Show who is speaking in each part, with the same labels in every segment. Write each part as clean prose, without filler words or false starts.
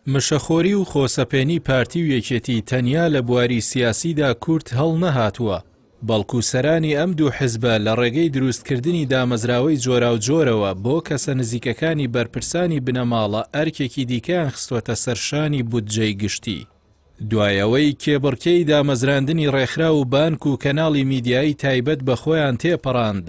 Speaker 1: مشەخۆری و خۆسەپێنی پارتی و یەکێتی تەنیا لە بواری سیاسیدا کورت هەڵنەهاتووە، بەڵکو سەرانی ئەم دوو حزبە لە ڕێگەی دروستکردنی دامەزراوەی جۆراوجۆرەوە بۆ کەسە نزیکەکانی بەرپرسانی بنەماڵە ئەرکێکی دیکەیان خستووەتە سەر شانی بودجەی گشتی. دوای ئەوەی کێبڕکێی دامەزراندنی ڕێکخراو و بانک و کەناڵی میدیایی تایبەت بە خۆیان تێپەڕاند،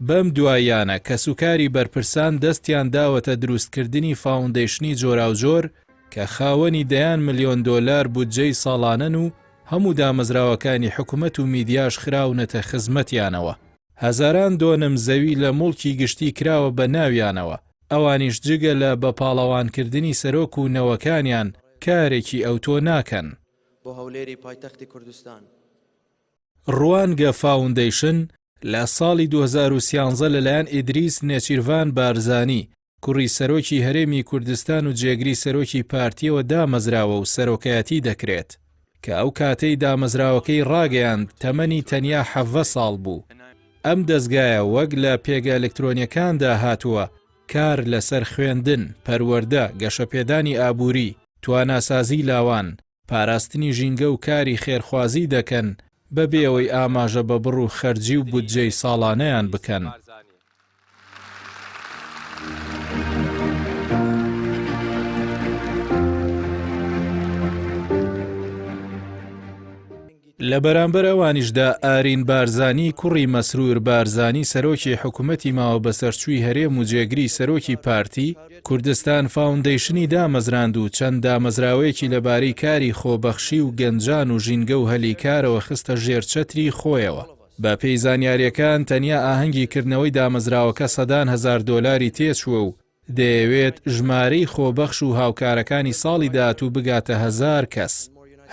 Speaker 1: بەم دواییانە کەسوکاری بەرپرسان دەستیان داوەتە دروستکردنی فاوندەیشنی جۆراوجۆر کە خاوەنی دەیان ملیۆن دۆلار بودجەی ساڵانەن و هەموو دامەزراوەکانی حکومەت و میدیاش خراونەتە خزمەتیانەوە. هەزاران دۆنم زەوی لە موڵکی گشتی کراوە بە ناویانەوە، ئەوانیش جگە لە بە پاڵەوانکردنی سەرۆک و نەوەکانیان کارێکی ئەوتۆ ناکەن.
Speaker 2: بۆ هەولێری پایتەختی کوردستان.
Speaker 1: ڕوانگە فاوندەیشن لە ساڵی 2013 لەلایەن ئیدریس نێچیرڤان بارزانی، کوڕی سەرۆکی هەرێمی کوردستان و جێگری سەرۆکی پارتییەوە دامەزراوە و سەرۆکایەتی دەکرێت، کە ئەو کاتەی دامەزراوەکەی ڕاگەیاند تەمەنی تەنیا 17 ساڵ بوو. ئەم دەزگایە وەک لە پێگە ئەلکترۆنیەکاندا هاتووە، کار لەسەر خوێندن، پەروەردە، گەشەپێدانی ئابووری، تواناسازی لاوان، پاراستنی ژینگە و کاری خێرخوازی دەکەن بەبێ ئەوەی ئاماژە بە بڕ و خەرجی و بودجەی ساڵانەیان بکەن. لە بەرامبەر ئەوانیشدا ئارین بارزانی کوڕی مەسرور بارزانی سەرۆکی حکومەتی ماوە بەسەرچووی هەرێم و جێگری سەرۆکی پارتی، کوردستان فاوندەیشنی دامەزراند و چەند دامەزراوەیەکی لەبارەی کاری خۆبەخشی و گەنجان و ژینگە و هەلی کارەوە خستە ژێر چەتری خۆیەوە. بە پێی زانیارییەکان تەنیا ئاهەنگی کردنەوەی دامەزراوەکە سەدان هەزار دۆلاری تێچووە و دەیەوێت ژمارەی خۆبەخش و هاوکارەکانی ساڵی داهاتوو بگاتە هەزار کەس.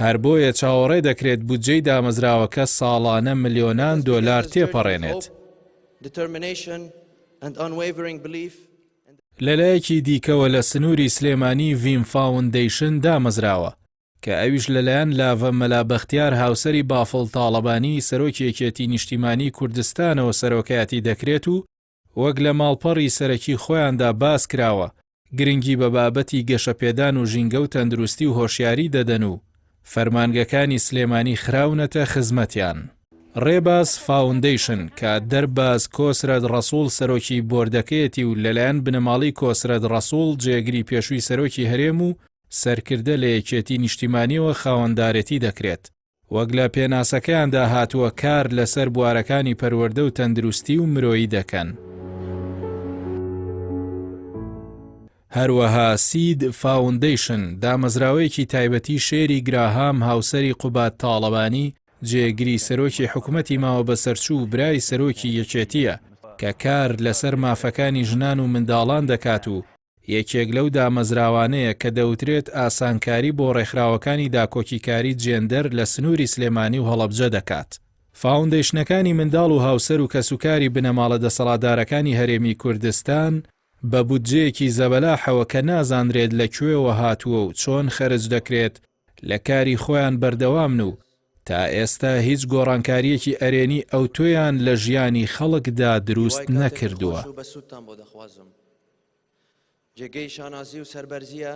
Speaker 1: هەر بۆیە چاوەڕێ دەکرێت بودجەی دامەزراوەکە ساڵانە ملیۆنان دۆلار تێپەڕێنێت. لەلایەکی دیکەوە لە سنووری سلێمانی ڤیم فاوندەیشن دامەزراوە، کە ئەویش لەلایەن لاڤە مەلا بەختیار هاوسەری بافڵ تاڵەبانی سەرۆکی یەکێتی نیشتیمانی کوردستانەوە سەرۆکایەتی دەکرێت و وەک لە ماڵپەڕی سەرەکی خۆیاندا باس کراوە، گرنگی بە بابەتی گەشەپێدان و ژینگە و تەندروستی و هۆشیاری دەدەن و فەرمانگەکانی سلێمانی خراونەتە خزمەتیان. ڕێباز فاوندەیشن کە دەرباز کۆسرەت ڕەسوڵ سەرۆکی بۆردەکەیەتی و لەلایەن بنەماڵەی کۆسرەت ڕەسوڵ جێگری پێشووی سەرۆکی هەرێم و سەرکردە لە یەکێتی نیشتیمانیەوە خاوەندارێتی دەکرێت، وەک لە پێناسەکەیاندا هاتووە کار لەسەر بوارەکانی پەروەردە و تەندروستی و مرۆیی دەکەن. هەروەها سید فاوندەیشن، دامەزراوەیەکی تایبەتی شێری گراهام هاوسەری قوباد تاڵەبانی، جێگری سەرۆکی حکومەتی ماوەبەسەرچوو و برای سەرۆکی یەکێتییە، کە کار لەسەر مافەکانی ژنان و منداڵان دەکات و یەکێک لەو دامەزراوانەیە کە دەوترێت ئاسانکاری بۆ ڕێکخراوەکانی داکۆکیکاری جێندەر لە سنووری سلێمانی و هەڵەبجە دەکات. فاوندەیشنەکانی منداڵ و هاوسەر و کەسوکاری بنەماڵە دەسەڵاتدارەکانی هەرێمی کوردستان بە بودجەیەکی زەبەلاحەوە کە نازانرێت لە کوێوە هاتووە و چۆن خەرج دەکرێت لە کاری خۆیان بەردەوامن و تا ئێستا هیچ گۆڕانکارییەکی ئەرێنی ئەوتۆیان لە ژیانی خەڵکدا دروست
Speaker 2: هیوای کاتێکی
Speaker 1: نەکردووە.
Speaker 2: خۆش و بەسوودتان بۆ دەخوازم. جێگەی شانازی و سەربەرزییە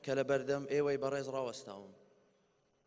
Speaker 2: کە لە بەردەم ئێوەی بەڕێز ڕاوەستاوم.